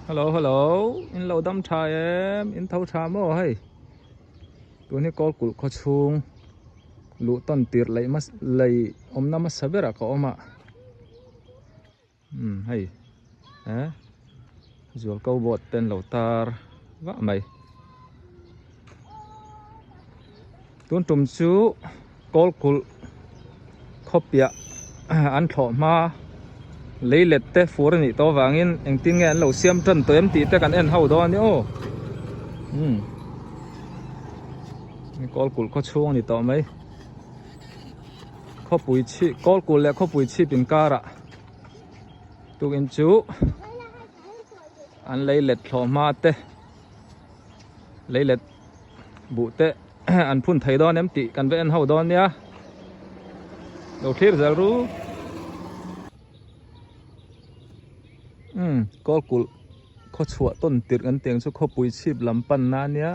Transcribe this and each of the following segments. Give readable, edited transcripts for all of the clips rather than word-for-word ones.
Hello hello in lo dam tha em in tho tha maw hei tun hi kawl kulh khaw chhung luh tawn tirh lei hma lei awmna hmasa berah ka awm a umm hei eh zual ko board te an lo tar vah mai tun tum chu kawl kulh khaw piah an thlawh hma lei let te fur a nih tawh avangin engtin nge an lo siam tan tawh em tih te kan en ho dawn a ni aw umm kawl kulh khaw chhung a ni tawh mai khawpui chhip kawl kulh leh khawpui chhip inkarah tukin chu an lei let thlawh hma te lei let buh te an phun thei dawn em tih kan va en ho dawn nia lo thlir zel ru umm kawl kulh khaw chhuah tawn tirh kan tih ang chu khawpui chhip lam pan na ania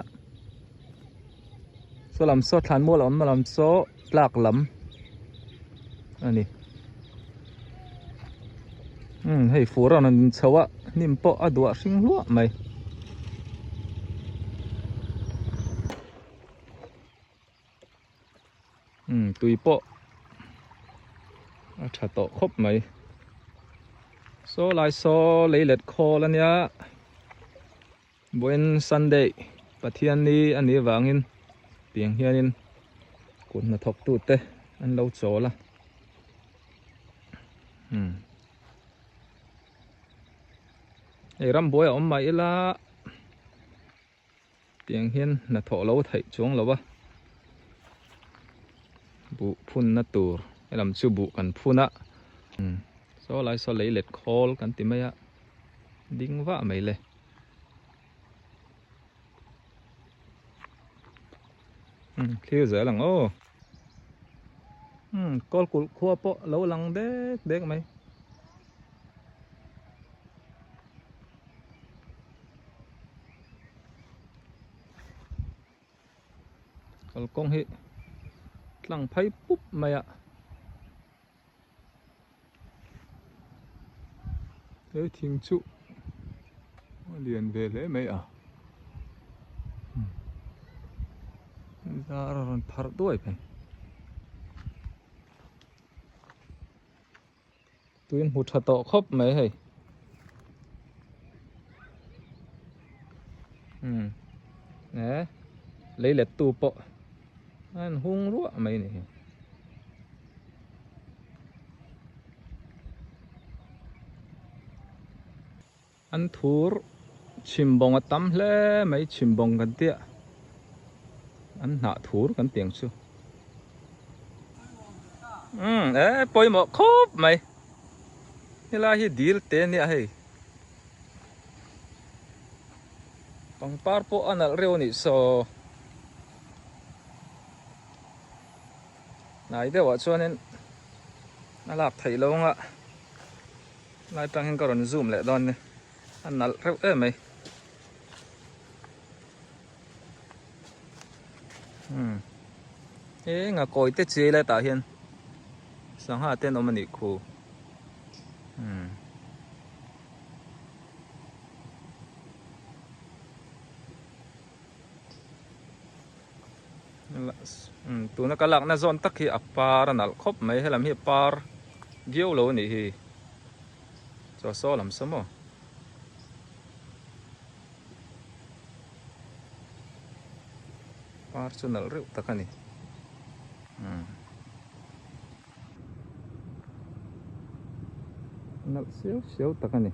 saw lam saw thlan mual a awm na lam saw tlak lam a ni umm hei fur a rawn in chho a hnim pawh a duah hring hluah mai. Umm tui pawh a tha tawh khawp mai saw lai saw lei let khawl a nia vawiin sunday pathian ni a nih avangin tiang hianin kut hnathawk tute an lo chawl a umm hei rambuai a awm mah ila. Tiang hian hnathawh lo theih chuang lo a, buh phunna tur helam chu buh kan phun a, saw lai saw lei let khawl kan ti mai a, ding vah mai le. Thlir zel ang aw. Kawl kulh khua pawh lo lang dek dek mai. Kalkawng hi tlang phei pup mai a he thing chu a lian ve hle mai a zar a rawn pharh duai mai. Tuin hmu tha tawh khawp mai hei. Umm eh lei let tu pawh a in hung ruah mai a ni hi. An thur chhimbawng a tam hle mai chhimbawng kan tia an hnah thur kan ti ang chu umm eh pawimawh khawp mai helai hi dil te ania hei pangpar pawh a nalh reuh a nih saw hnai deuhah chuanin a lak theih lo ang a. Lai tang hian ka rawn zoom leh dawn ni a nalh reuh em mai umm eng a kawi te chiai lai tah hian sangha te an awm a nih khu umm tuna ka lakna zawn tak hi a par a nalh khawp mai helam hi a par viau lo a nih hi chaw saw lam saw maw par chu nalh reuh tak a ni nalh siau siau tak a ni.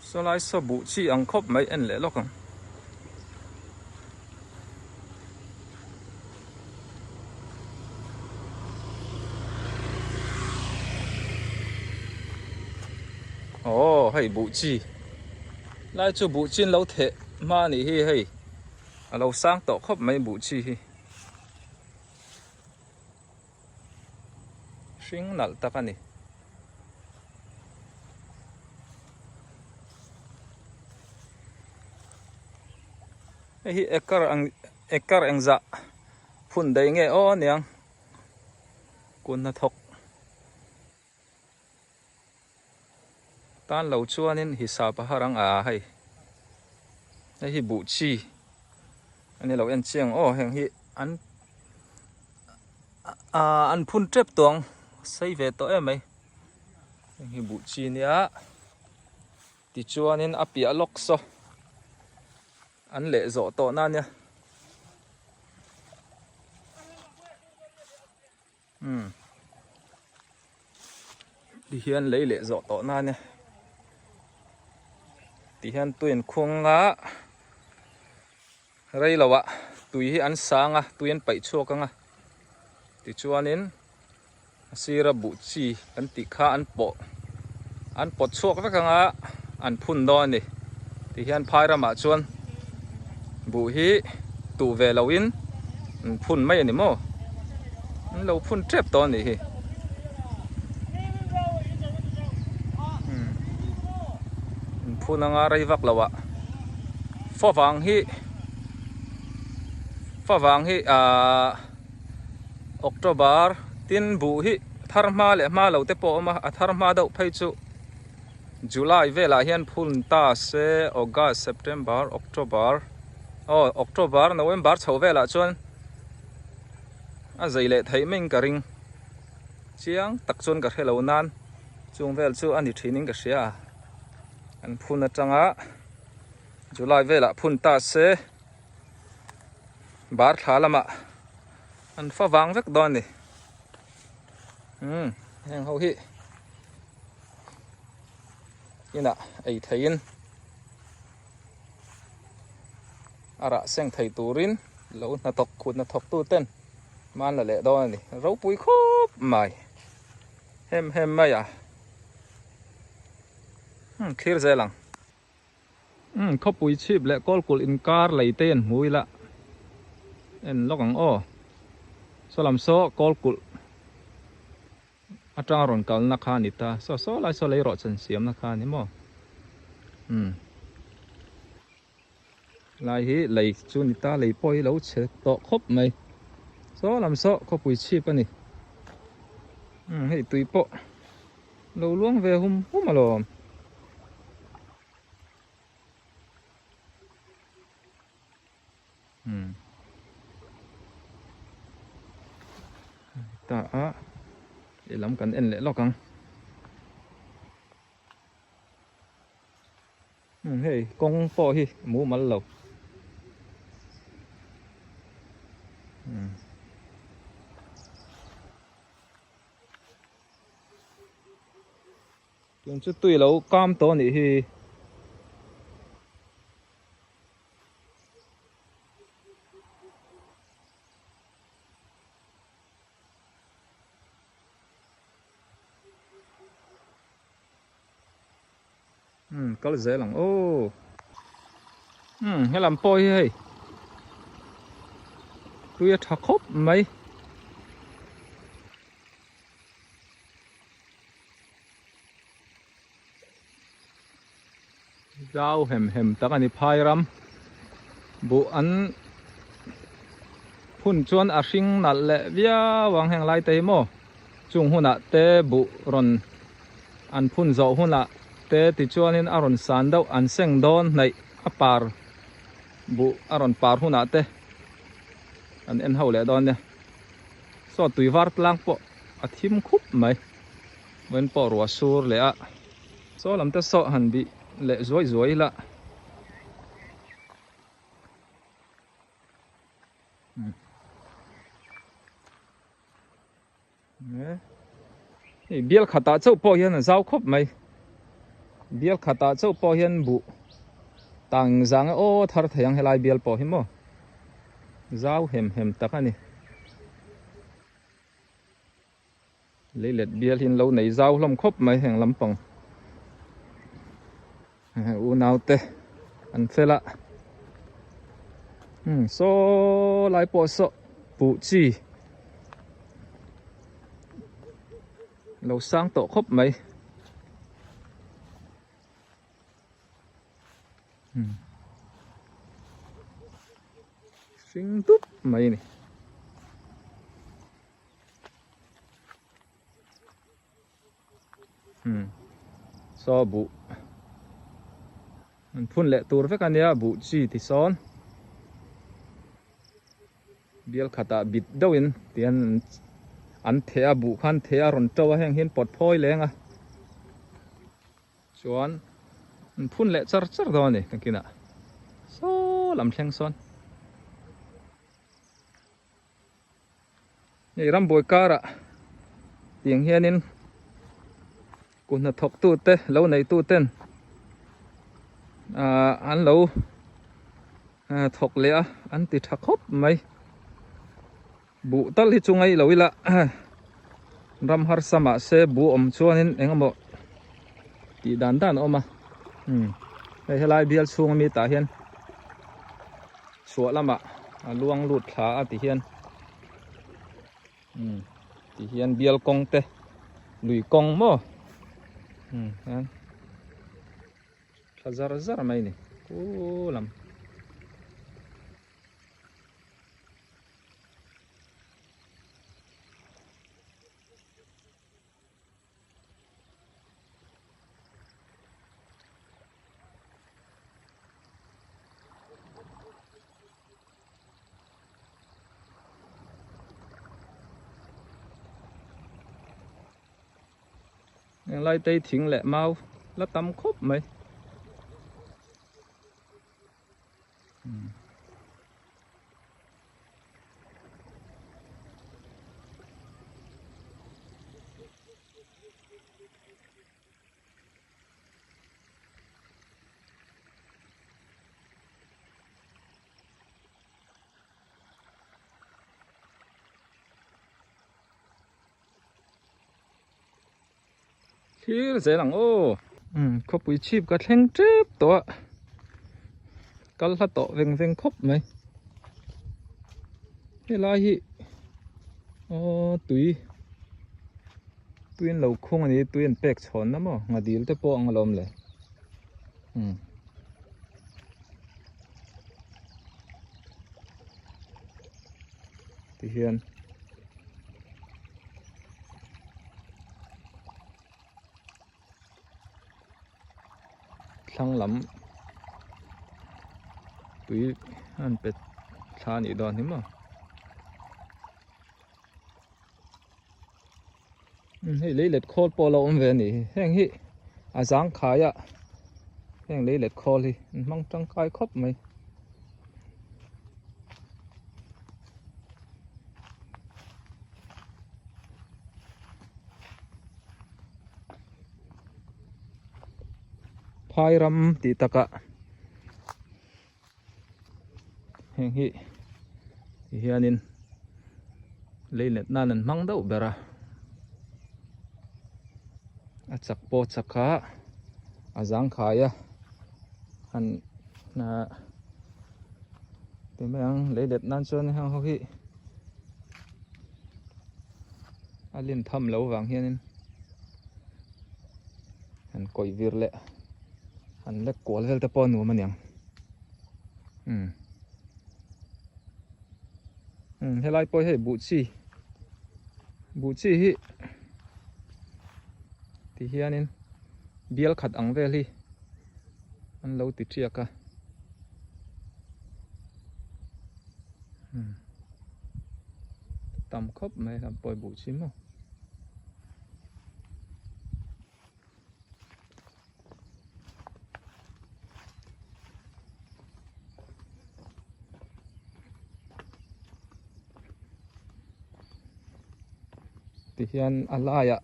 Sawlai saw buh chi ang khawp mai en leh lawk ang. Aw hei buh chi lai chu buh chin lo theh hma a nih hi hei a lo sang tawh khawp mai buh chi hi hring nalh tak a ni. Hei hi acre ang. Acre engzah phun daih nge aw aniang kun hnathawk tan lo chuanin hisap a har ang a hei hei hi buh chi a ni lo en chiang aw heng hi an ah an phun tep tawh ang sei ve tawh em mai heng hi buh chi nia tichuanin a piah lawk saw. An leh zawh tawh na nia. Umm. Ti hian lei leh zawh tawh na nia. Ti hian tui an khuang a. Rei lo ah tui hi an sang a, tui an paih chhuak ang a. Tichuanin a sira buh chi kan tih kha an pawh an pawt chhuak vek anga an phun dawn a ni ti hian phai ramah chuan buh hi tuh ve lo in an phun mai a ni maw an lo phun tep tawh a nih hi an phun anga rei vak lo ah favang hi favang hi ahh. October tin buh hi thar hma leh hma lo te pawh a awm a, a thar hma deuh phei chu July velah hian phun ta se August, September, October aw October, November chho velah chuan a zei leh theih maiin ka ring chiang tak chuan ka hre lo nan chung vel chu a ni thinin ka hria a, an phun atanga July velah phun ta se. Bar thla lamah an fa vang vek dawn a ni umm heng ho hi inah ei theiin a rah seng thei turin lo hnathawk khut hnathawk tu ten hma an la leh dawn a ni ropui khawp mai hem hem mai a umm thlir zel ang. Umm khawpui chhip leh kawlkulh inkar lei te an hmu ila en lawk ang aw saw lam saw kawlkulh atanga rawn kalna kha a ni ta saw saw lai saw lei rawh chan siamna kha a ni maw umm lai hi lei chu ni ta lei pawh hi lo chhe tawh khawp mai saw lam saw khawpui chhip a ni umm hei tui pawh. Lo luang ve hum hum alawm. Hmm. Ta a i lam kan en leh lawk ang. Hmm, hei kawng pawh hi mumal lo. Hmm. Tun chu tui lo kam tawh anih hi. Umm kal zel ang aw. Umm helam pawh hi hei tui a tha khawp mai. Zau hem hem tak a ni phai ram buh an phun chuan a hring nalh leh viau ang heng lai te hi maw chung hunah te buh rawn an phun zawh hunah te tichuanin a rawn san deuh an seng dawn hnaih a par buh a rawn par hunah te an en ho leh dawn nia. Saw tui var tlang pawh a thim khup mai. Vawiin pawh ruah sur leh a. Saw lam te saw han bih leh zuai zuai ila. Hei bial khatah chauh pawh hian a zau khawp mai. Bial khatah chauh pawh hian buh tang zang aw thar thei ang helai bial pawh hi maw. Zau hem hem tak a ni. Leilet bial hi an lo nei zau hlawm khawp mai heng lampang unau te an fel a umm saw lai pawh saw buh chi lo sang tawh khawp mai. Hring dup mai a ni. Hmm saw buh an phun leh tur vek a nia buh chi ti sawn bial khatah bit deuhin tihian an theh a buh khan theh a rawn to a heng hian pawt phawi leng a chuan an phun leh char char dawn a ni nakinah saw lam thleng sawn. Hei rambuai karah tiang hianin kut hnathawk tute lo nei tuten ahh an lo thawk leh a an ti tha khawp mai buh tal hi chu ngaih lo ila ram harsa mahse buh awm chuanin eng emaw tih dan dan a awm a hei helai bial chhung ami tah hian. Chhuah lamah a luang lut thla a ti hian umm ti hian bial kawng te lui kawng maw umm hian thla zar zar mai a ni kuu lam. Heng lai te hi thing leh mau la tam khawp mai. Thlir zel ang aw. Umm khawpui chhip ka thleng tep tawh a kal hla tawh veng veng khawp mai helai hi aw tui tui an lo khung a ni tui an pek chhawn na maw nghadil te pawh ang alawm le umm. Tihian thlang lam tui an pe thla a nih dawn hi maw hei lei let khawl pawh a lo awm ve a nih hi heng hi a zangkhai a heng lei let khawl hi an hmang tangkai khawp mai. Phai ram tih takah heng hi ti hianin lei let nan an hmang deuh ber a a chak pawh chak a a zangkhai a han ahh ti mai ang lei let nan chuan heng ho hi a lin tham lo vang hianin han kawih vir leh han lek kual vel te pawh a nuam a niang umm umm helai pawh hi hei buh chi buh chi hi ti hianin bial khat ang vel hi an lo ti tiak a umm tam khawp mai lam pawh buh chi maw. Tihian a laiah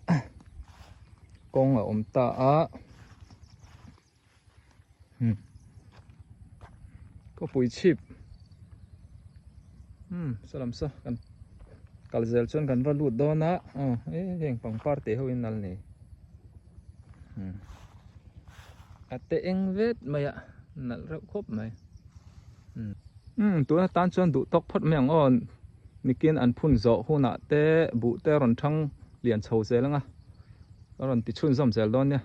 kawng a awm ta a hmm khawpui chhip hmm saw lam saw kan kal zel chuan kan va lut dawn a aw e heng pangpar tih ho in al ni hmm a te eng vet mai a nalh reuh khawp mai hmm hmm tuna tan chuan duh tawk phawt mai ang aw nikin an phun zawh hunah te buh te a rawn thang lian chho zel ang a a rawn ti chhunzawm zel dawn nia.